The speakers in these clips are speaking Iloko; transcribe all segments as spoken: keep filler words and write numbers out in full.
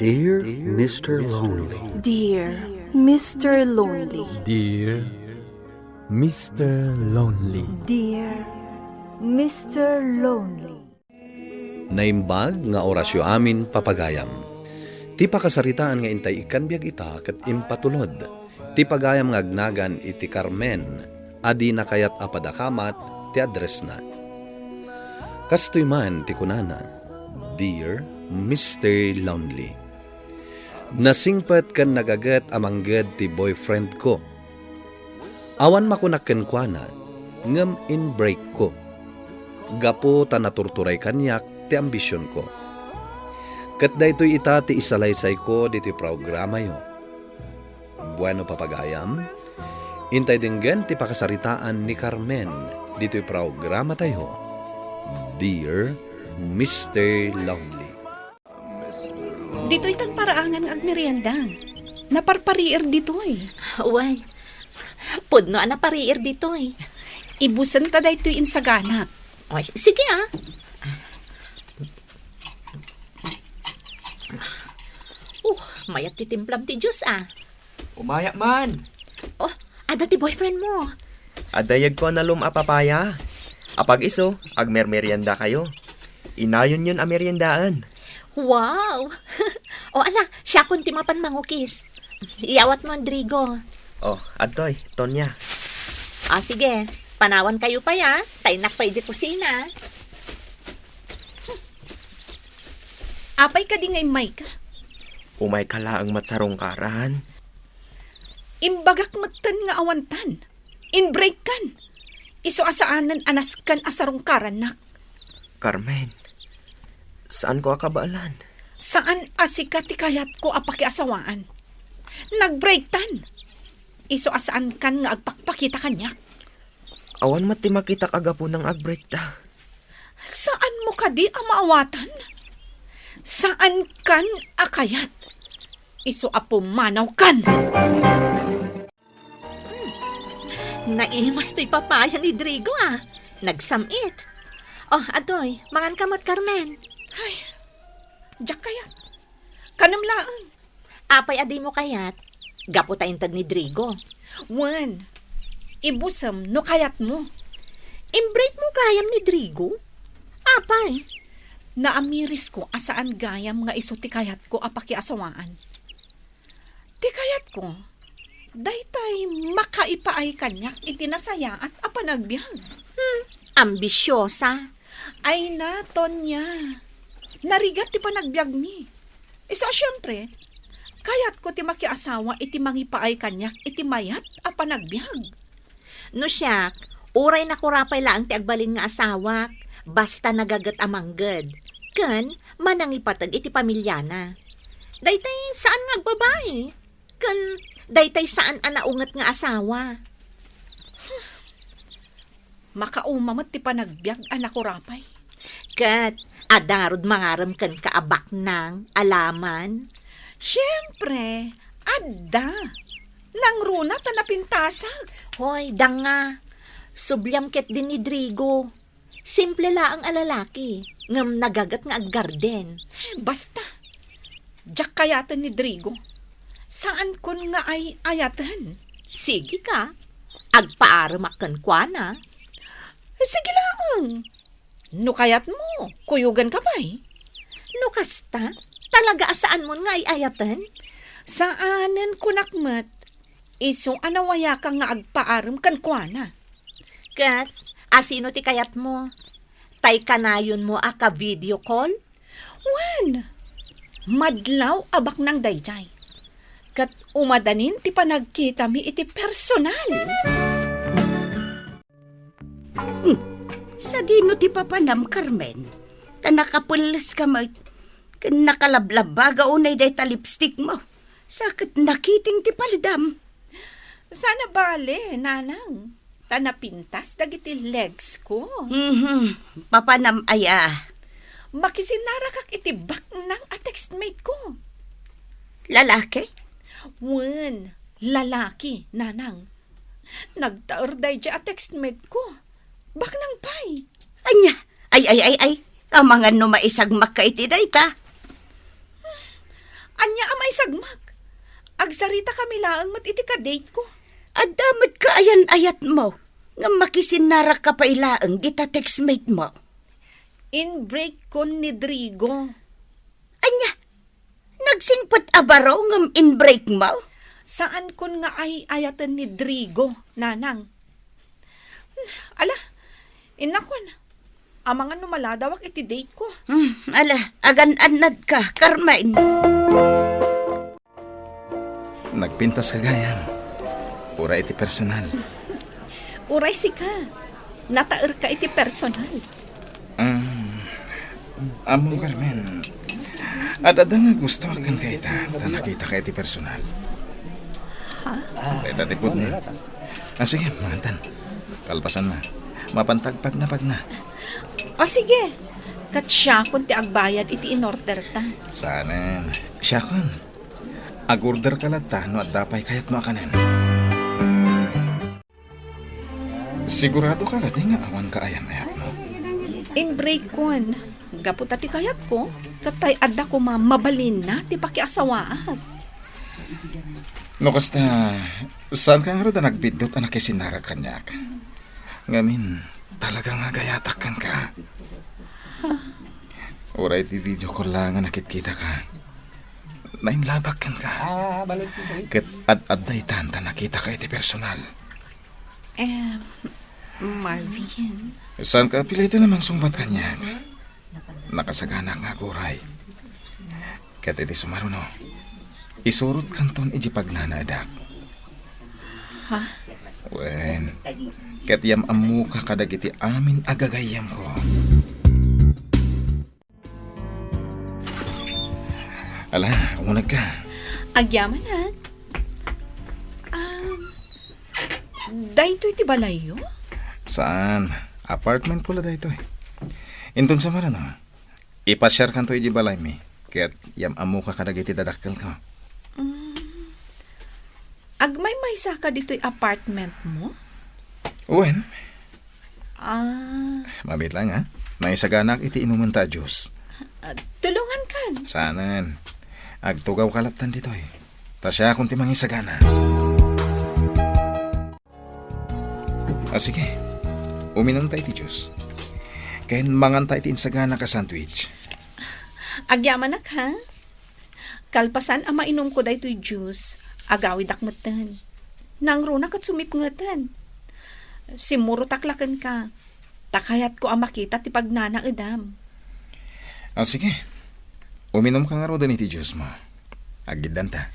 Dear Mister Lonely. Dear Mister Lonely. Dear Mister Lonely. Dear Mister Lonely. Naimbag nga orasyo amin, papagayam. Ti pakasaritaan nga intay ikkan biag ita ket impatulod ti pagayam nga agnagan iti Carmen a di nakayat a padakamat ti addressna. Kastoy man ti kunana, "Dear Mister Lonely, nasingpet ken nagaget a mangged ti boyfriend ko. Awan makunak kenkuana, ngem in-break ko. Gapu ta naturturay kaniak ti ambision ko. Ket daytoy ita ti isalaysay ko ditoy programayo." Bueno, papagayam, intay denggen ti pakasaritaan ni Carmen ditoy programatayo, Dear Mister Lonely. Ditoy tan paraangan nga agmerienda. Naparpariir ditoy. Wen, pudno a napariir ditoy. Ibusen ta daytoy insagana. Oy, sige, ah. Oh, mayat ti timplam ti juice, ah. Umayak man. Oh, adda ti boyfriend mo. Adda yegko a nalum a papaya. Apag-isu, agmermerienda kayo. Inayonyon a meriendaen. Wow! O ala, siakon ti mapan mangukis. Iyawat mo, Rodrigo. Oh, adtoy, Tonya. Ah, sige. Panawan kayo pay, ah. Taynak pay di kusina. Apay kadi nga immayka? Umayka laeng met sarungkaran. Imbagak metten nga awantan. In-break kan. Isu a saanen a nasken a sarungkarannak. Carmen, saanko a kabaelan. Saan a sika ti kayatko a pakiasawaan. Nag-break tan. Isu a saan kan nga agpakpakita kaniak. Awan met ti makitak a gapu nang ag-break ta. Saan mo kadi a maawatan? Saan kan a kayat? Isu a pumanaw kan. Hmm. Naimas toy papaya ni Rodrigo, ah. Nagsam-it. Oh, adtoy, mangan ka met, Carmen. Ay, diak kayat. Kanem laeng. Apay a dimo kayat? Gapu ta inted ni Rodrigo. Wen, ibusem no kayatmo. In-break mo gayam ni Rodrigo? Apay? Naamirisko a saan gayam nga isu ti kayatko a pakiasawaan. Ti kayatko, daytay makaipaay kaniak iti nasayaat a panagbiag. Hmm, ambisiosa. Ay na, Tonya. Narigat ti panagbiagmi. Isu a siempre, kayatko ti makiasawa iti mangipaay kaniak iti mayat a panagbiag. No siak, uray nakurapay laeng ti agbalin nga asawak, basta nagaget a mangged, ken manangipateg iti pamiliana. Daytay saan nga agbabai, ken daytay saan a naunget nga asawa. Makauma met ti panagbiag a nakurapay. Ket adda ngarud mangarem kenka a baknang a laman? Siempre, adda. Nangruna ta napintasak. Hoy, danga. Subliam ketdi ni Rodrigo. Simple laeng a lalaki, ngem nagaget nga aggarden. Basta, diak kayaten ni Rodrigo. Saankon nga ay-ayaten. Sige ka. Agpaaremak kenkuana. Sige laeng. No kayatmo, kuyoganka pay. No kasta, talaga a saanmon nga ay-ayaten? Saanen kunak met, isu a nawayaka nga agpaarem kenkuana. Ket asino ti kayatmo? Tay kanayonmo a ka-video call? Wen, madlaw a baknang daydiay. Ket umadanin ti panagkitami iti personal. Hmm. Sadino ti papanam, Carmen? Ta nakapelles ka met, ken nakalablabbaga unay dayta lipstick mo. Sa ket nakiting ti paldam. Saan a bale, nanang. Ta napintas dagiti legs ko. Mhm. Papanam aya? Makisinarakak iti baknang a textmate ko. Lalaki? Wen, lalaki, nanang. Nagtaer daydiay a textmate ko. Baknang pay. Ania? Ay, ay, ay, ay. Amangan no maisagmakka iti dayta. Ania a maisagmak? Agsaritakami laeng met iti ka-date ko. Adda met kaayan-ayatmo, ngem makisinnarakka pay laeng dita textmate mo. In-break kon ni Drigo. Ania? Nagsingpet a baro ngem in-break mo? Saankon nga ay-ayaten ni Drigo, Nanang. Ala, innakon. Amangan no maladawak iti date ko. Hmm, ala, agan-annadka, Carmen. Nagpintas ka gayam. Uray iti personal. Uray sika. Nataerka iti personal. Ah, ammom, Carmen. Ad-adda nga gustoak kenka ita, ta nakitaka iti personal. Ha? Dayta ti pudno. Ah, sige, mangantan. Kalpasanna. Mapanta agpagnapagna. O sige. Ket siakon ti agbayad iti in-order ta. Saanen. Siakon. Ag-order ka latta no adda pay kayatmo a kanen. Sigurado ka kadi nga awan kaayan-ayatmo? In-break kon. Gapu ta ti kayatko, ket tay adda koma mabalinna ti pakiasawaak. No kasta, saanka ngarud a nagbiddut a nakisinnarak kaniak? Ngamin, talaga nga agayatak kenka. Uray ti video call la nga nakitkitaka, nainlabak kenka. Ket ad-adda itan ta nakitaka iti personal. Em, Marvin. Saanka piliten a mangsungbat kaniak? Nakasaganak nga aguray. Ket iti sumaruno, isurotkanton iti pagnanaedak. Ha? Wen, ket yam-ammoka kadagiti amin a gagayyemko. Ala, umunegka. Agyamanak. Um, daytoy ti balayyo? Saan? Apartment ko la daytoy. Inton sumaruno, ipasiarkanto iti balaymi, ket yam-ammoka kadagiti dadakkelko. Mm. Agmaymaysaka ditoy apartment mo? Wen. Ah. Mabiit lang, ha? Naisaganak iti inumenta a juice. Ah, tulongankan. Saanen. Agtugawka lattan ditoy. Ta siakon ti mangisagana. Ah, sige. Uminumta iti juice. Ken manganta iti insaganaka sandwich. Agyamanak, ha? Kalpasan a mainumko daytoy juice, agawidak metten. Nangruna ket sumipngeten. Simmurotak la kenka, ta kayatko a makita ti pagnanaedam. Ah, sige. Uminumka ngaruden iti juice mo. Aggiddanta.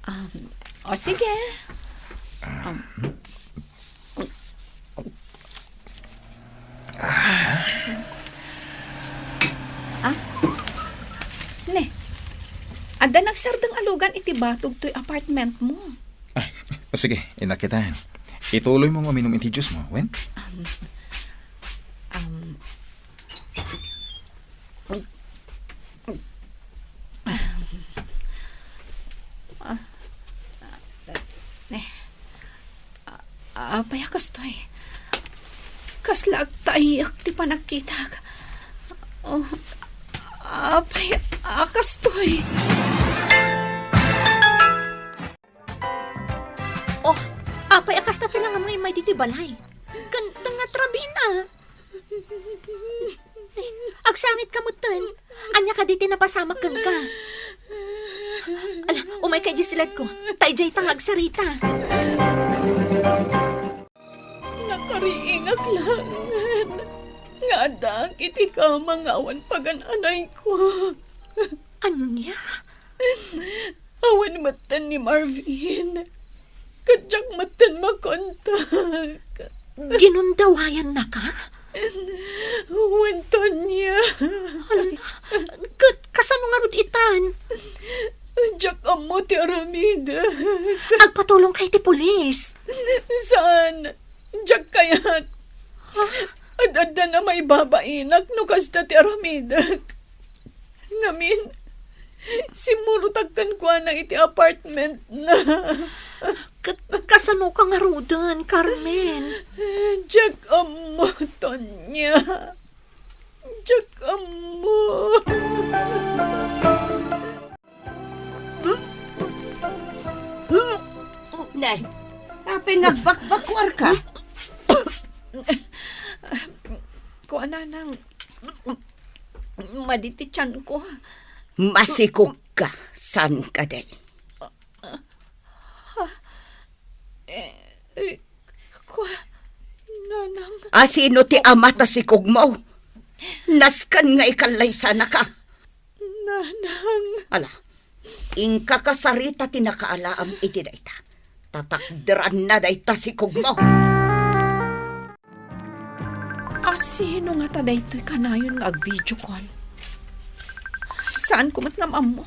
Um, o sige. Ah. Um, Ah? Ne, adda nagsardeng a lugan iti batog toy apartment mo. Ah, sige, innak kitaen. Ituloy mo nga uminum iti juice mo, wen? Um, um, Ah, eh, a-, apay a kastoy? Kasla agtaiek ti panagkitak. Oh, apay a kastoy? Oh, apay a kasta ti nangamngaymay ditoy balay? Ken, nga trabina. Agsangit ka metten. Ania kadi ti napasamak kenka? Ala, umayka idiay siledko. Ta idiay ta nga agsarita. Nakariingak laengen nga addaak iti kama nga awan pagan-anayko. Ania? Awan metten ni Marvin. Ket diak metten makontak. Ginundawayannaka? Wen, Tania. Hala, ket kasano ngarud itan? Diak ammo ti aramidek. Agpatulongka iti pulis. Saan? Diak kayat. Ha? Ad-addan a maibabainak no kasta ti aramidek. Ngamin, simmurotak kenkuana iti apartment na. Ket kasanoka ngaruden, Carmen? Diak ammo, Tonya. Diak ammo. Apay nga agbakbakuarka? Kuana nang madi ti tianko. Masikog ka, saan ka, day? Eh, eh, kua, nanang. A, sino ti ama ta sikog mo? Nasken nga ikallaysanaka. Nanang. Ala, inka kasarita ti nakaalaam iti dayta. Tatakderanna dayta sikog mo. A, sino ngata daytoy kanayon nga ag-video call? Saanko met nga maammo.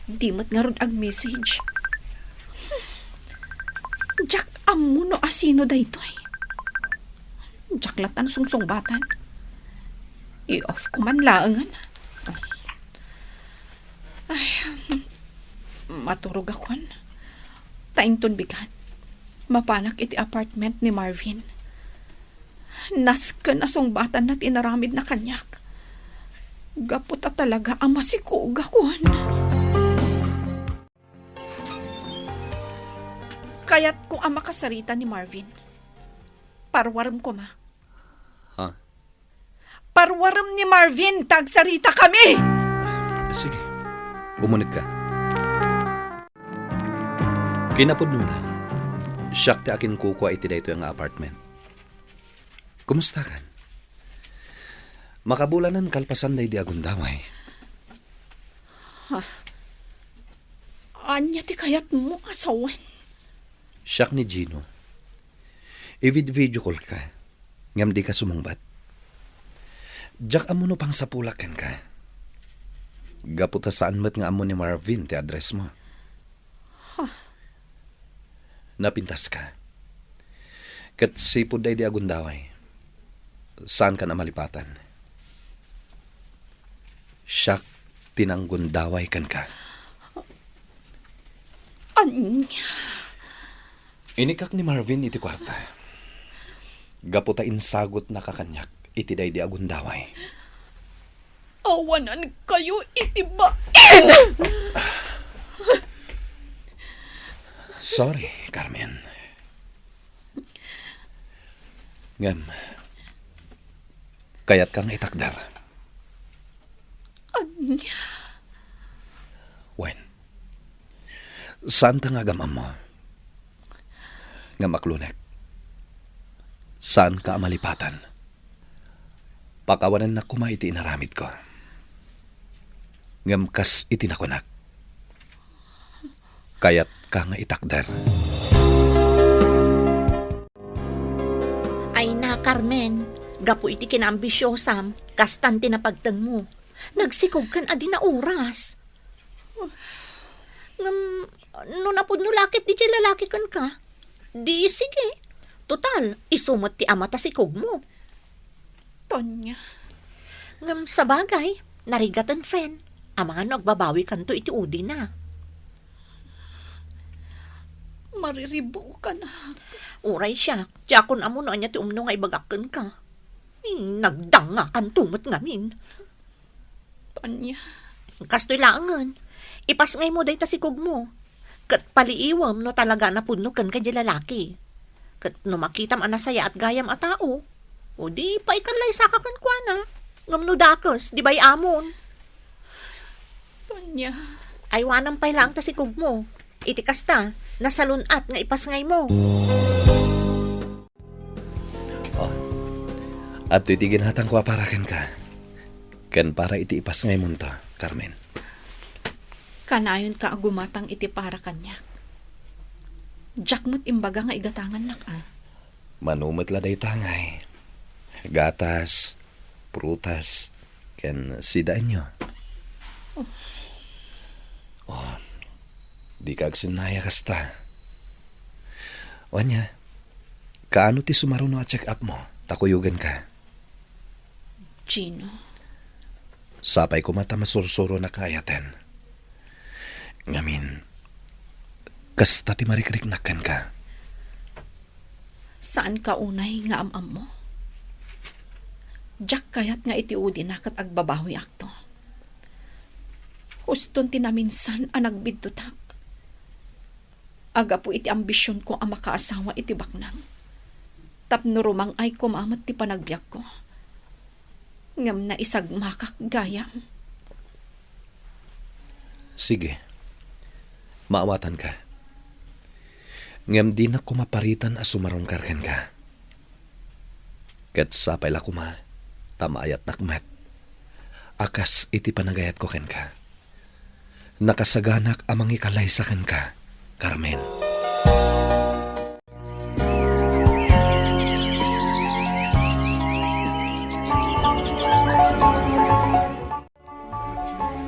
Di met ngarud ag-message. Diak ammo no asino daytoy. Diak latta sungsungbatan. I-off ko man laengen. Ay, maturogakon. Ta inton bigat, mapanak iti apartment ni Marvin. Nasken a sungbatanna ti inaramidna kaniak. Gapu ta talaga a masikogakon. Kayatko a makasarita ni Marvin. Parwarem koma. Ha? Parwarem ni Marvin ta agsaritakami! Sige. Umunegka. Kinapudnona, siak ti akinkukua iti daytoy nga apartment. Kumustakan? Makabulanen kalpasan daydi a gundaway. Ha? Ania ti kayatmo a sawen? Siak ni Gino. I-vid-video call ka, ngem dika sumungbat. Diak ammo no pangsapulak kenka. Gapu ta saan met nga ammo ni Marvin ti address mo. Ha? Napintas ka. Ket sipud daydi a gundaway, saan kan a malipatan. Siak ti nanggundaway kenka. Ania? Inikak ni Marvin iti kuarta. Gapu ta insagutnaka kaniak iti daydi a gundaway. Awanankayo iti bain! Sorry, Carmen. Ngem, kayatka nga itakder? Ania? Wen, saanta nga agam-ammo. Ngem aklonek, saanka a malipatan. Pakawanennak koma iti inaramidko. Ngem kas iti nakunak, kayatka nga itakder. Ay na, Carmen, gapu iti kinaambisiosam, kastan ti napagtengmo. Nagsikogkan a dina oras. Ngem, no napudno la ket diay lalaki kenka, di sige. Total, isu met ti ama ta sikogmo. Tonya. Ngem sabagay, narigaten, Fen. Amangan no agbabawikanto iti udina. Mariribukanak. Uray siak, diakon ammo no ania ti umno nga ibagak kenka. Hmm, nagdangakanto met ngamin. Tonya. Kastoy laengen, ipasngaymo dayta sikogmo. Ket paliiwem no talaga a napudno kenka diay lalaki. Ket no makitam a nasayaat gayam a tao, o di paikallaysaka kenkuana. Ngem no dakes, di bay-amon. Tonya. Aywanam pay laeng ta sikogmo. Iti kasta, nasalun-at nga ipasngaymo. Oh, adtoy ti ginatangko a para kenka, ken para iti ipasngaymonto, Carmen. Kanayonka a gumatang iti para kaniak. Diak met imbaga nga igatangannak, a. Mano met la dayta ngay, gatas, prutas, ken sidaenyo. Oh. Oh, dika agsinnaya kasta. Wen, kaano ti sumaruno a check-up mo, ta kuyogenka? Gino. Sapay koma ta masursuronak nga ayaten. Ngamin, kasta ti marikriknak kenka. Saanka unay nga am-ammo? Diak kayat nga iti udina ket agbabawiakto. Huston ti naminsan a nagbiddutak. a gapu iti ambisionko a makaasawa iti baknang. Tapno rumang-ay koma met ti panagbiagko. Ngem naisagmakak gayam. Sige. Maawatanka. Ngem dinak koma paritan a sumarungkar kenka. Ket sapay la koma, ta maayatnak met a kas iti panagayatko kenka. Nakasaganak a mangikalaysa kenka, Carmen.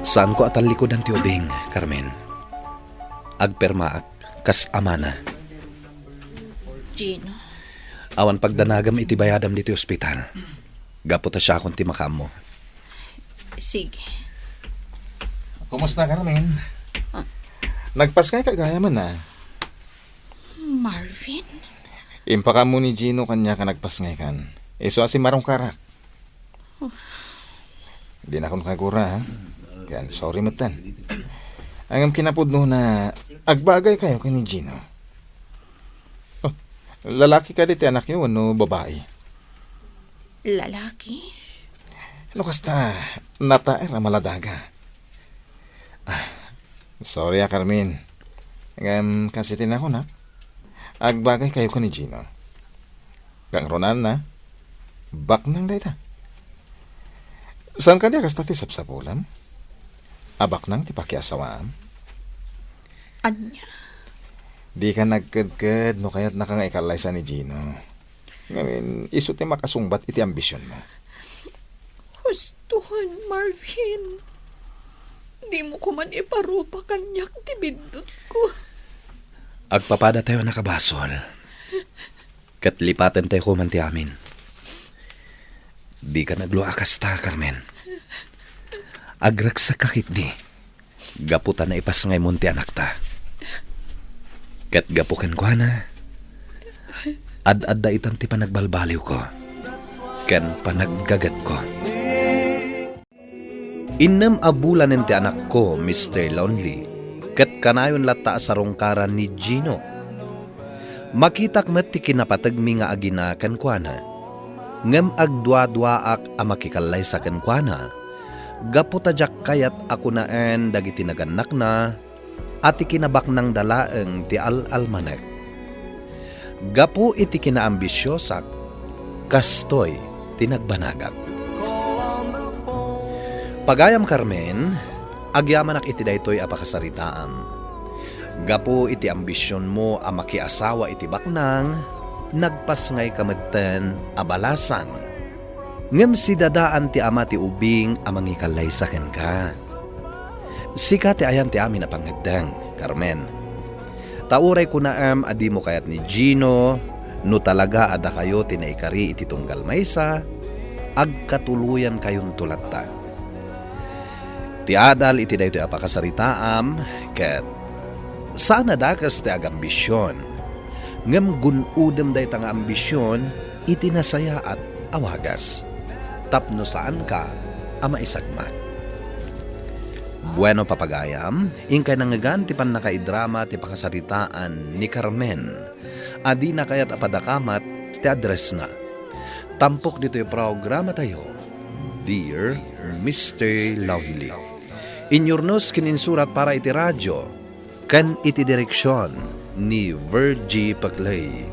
Saanko a tallikudan ti ubing, Carmen. Agpermaak kas amana. Gino. Awan pagdanagam iti bayadam ditoy ospital. Gapu ta siakon ti makaammo. Sige. Kumusta, Carmen? Ah. Nagpasngayka gayam, a? Marvin? Impakaammo ni Gino kaniak a nagpasngaykan. Isu a simmarungkarak. Oh. Dinakon kagura, ha? Ken sorry metten. Ngem kinapudnona, agbagaykayo ken ni Gino. Oh, lalaki kadi ti anakyo wenno babai? Lalaki. No kasta, nataer a maladaga. Ah, sorry a, Carmen. Ngem kas iti nakunak, agbagaykayo ken ni Gino. Kangrunaan, baknang dayta. Saan kadi a kasta ti sapsapulam? A baknang ti pakiasawaam? Ania? Dika nagkedked no kayatnaka nga ikalaysa ni Gino. Ngamin, isu ti makasungbat iti ambisionmo. Hustoan, Marvin. Dimo koman iparupa kaniak ti biddutko. Agpapadatayo a nakabasol. Ket lipatentayo koman ti amin. Dika naglua a kasta, Carmen. Agraksak ka ketdi. Gapu ta naipasngaymon ti anakta. Ket gapu kenkuana, ad-adda itan ti panagbalbaliwko ken panaggagetko. Innem a bulanen ti anakko, Mister Lonely, ket kanayon latta a sarungkaran ni Gino. Makitak met ti kinapategmi nga agina kenkuana, ngem agduaduaak a makikallaysa kenkuana, gapu ta diak kayat a kunaen dagiti nagannakna a ti kinabaknangda laeng ti al-almanek. Gapu iti kinaambisiosak, kastoy ti nagbanagak. Pagayam Carmen, agyamanak iti daytoy a pakasaritaam. Gapu iti ambisionmo a makiasawa iti baknang, nagpasngayka metten a balasang. Ngem sidadaan ti ama ti ubing a mangikallaysa kenka. Sika ti ayan ti amin a pangngeddeng, Carmen. Ta uray kunaem a dimo kayat ni Gino, no talaga a dakayo ti naikari iti tunggal maysa, agkatuloyankayonto latta. Ti adal iti daytoy a pakasaritaam, ket saan a dakes ti agambision, ngem gun-odem dayta nga ambision iti nasayaat a wagas, tapno saanka a maisagma. Bueno, papagayam, inkay nangngegan ti pannakaidrama ti pakasaritaan ni Carmen a dina kayat a padakamat ti addressna. Tampok ditoy programatayo, Dear Mister Lonely. Inyurnos ken insurat para iti radio, ken iti direksion ni Virgie Paclay.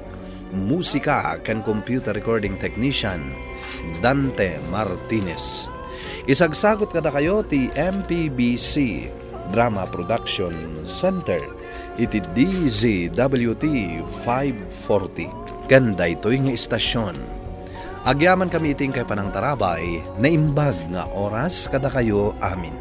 Musika ken computer recording technician, Dante Martinez. Isagsagut kadakayo ti M P B C Drama Production Center iti D Z W T five forty. Ken daytoy nga istasion, agyamankami iti inkay panangtarabay, naimbag nga oras kadakayo amin.